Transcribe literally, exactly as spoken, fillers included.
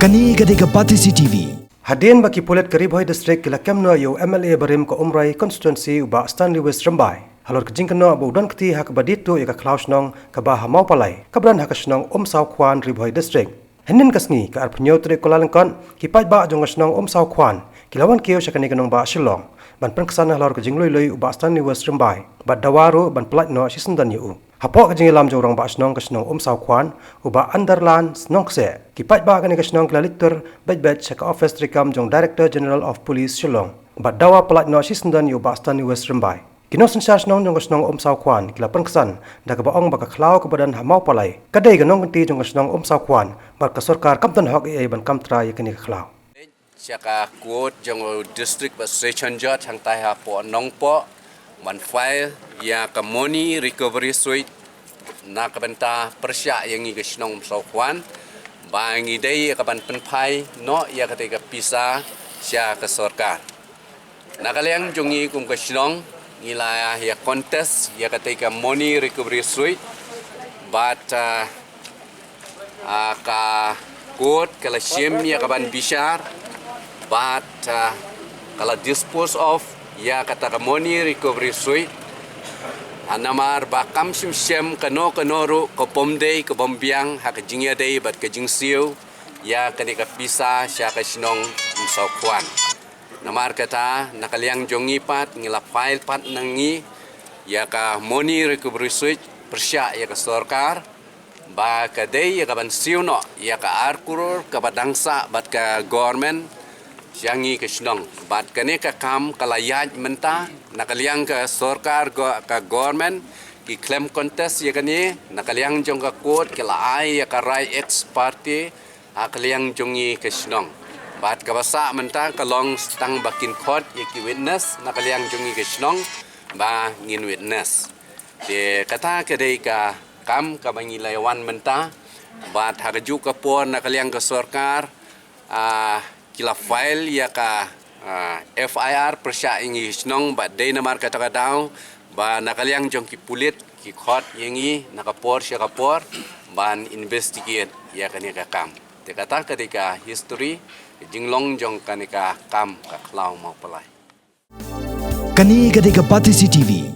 Kane ka dei ka Batesi T V. Hadien ba ki pulit ka Ri Bhoi District ki la kem noh ïa u M L A barim ka Umroi Constituency u Bah Stanley West Rymbai halor ka jingkynnoh ba u don kti ha kaba die tuh ïa ka khlaw shnong kaba ha Mawpalai kaba don ha ka shnong Umsaw Khwan, Ri Bhoi District. Hynnin ka sngi, ka arphew hynñiew tarik Kyllalyngkot, ki paidbah jong ka shnong Umsaw Khwan ki la wan kiew sha kane ka nongbah Shillong ban pynksan halor ka jinglui lui u Bah Stanley West Rymbai bad dawa ruh ban pyllait noh shisyndon ïa u. Hapoh ka jingïalam jong u Rangbah Shnong ka shnong Umsaw Khwan, u Bah Underland Nongkseh, ki paidbah kane ka shnong ki la leit tur beit beit sha ka ophis treikam jong Director General of Police Shillong bad dawa pyllait noh shisyndon ïa u Bah Stanley West Rymbai. Ki nongsynshar shnong jong ka shnong Umsaw Khwan ki la pynksan da kaba ong ba ka khlaw kaba don ha Mawpalai ka dei ka nongkynti jong ka shnong Umsaw Khwan bad ka sorkar kam don hok ei ei ban kam trai ïa kane ka khlaw. Sha ka court jong u district bad session judge hangtai hapoh Nongpoh ban file ïa ka money recovery suit na ka bynta pyrshah ïa ngi ka shnong Umsaw Khwan ba ngi dei ïa ka ban pynphai noh ïa katei ka pisa sha ka sorkar. Na ka liang jong ngi kum ka shnong ngi la ïa contest ïa katei ka money recovery suit bad ah, ah, ka court ka la shim ïa ka ban bishar bad ah, ka la dispose of ïa kata ka money recovery suit. Ah, namar ba kam shym shem kano kano ruh ka pom dei ka pom biang ha ka jingïadei bad ka jingsiew ïa kane ka pisa sha ka shnong Umsaw Khwan. Namar kata na ka liang jong ngi pat ngi la file pat na ngi ïa ka money recovery suit pyrshah ïa ka sorkar ba ka dei ïa ka ban siew noh ïa ka ar klur kaba dang sah bad ka government sha ngi ka shnong. Bad kane ka kam ka la ïaid mynta, na ka liang ka sorkar go-, ka government ki khlem contest ïa kane, na ka liang jong ka court ki la ai ïa ka rai ex parte ha ka liang jong ngi ka shnong. Bad kaba sah mynta ka long tang ba kin khot ïa ki witness na ka liang jong ngi ka shnong ba ngin witness. Te kata ka dei ka kam kaba ngi la wan mynta. Bad ha kajuh ka por na ka liang ka sorkar, ah, ki la file ïa ka, ah, F I R pyrshah ïa ngi shnong bad dei namar kata ka daw ba na ka liang jong ki pulit ki khot ïa ngi na ka por sha ka por ban investigate ïa kane ka kam. Te kata ka dei ka history ka jinglong jong kane ka kam ka khlaw Mawpalai. Kane ka dei ka Batesi T V.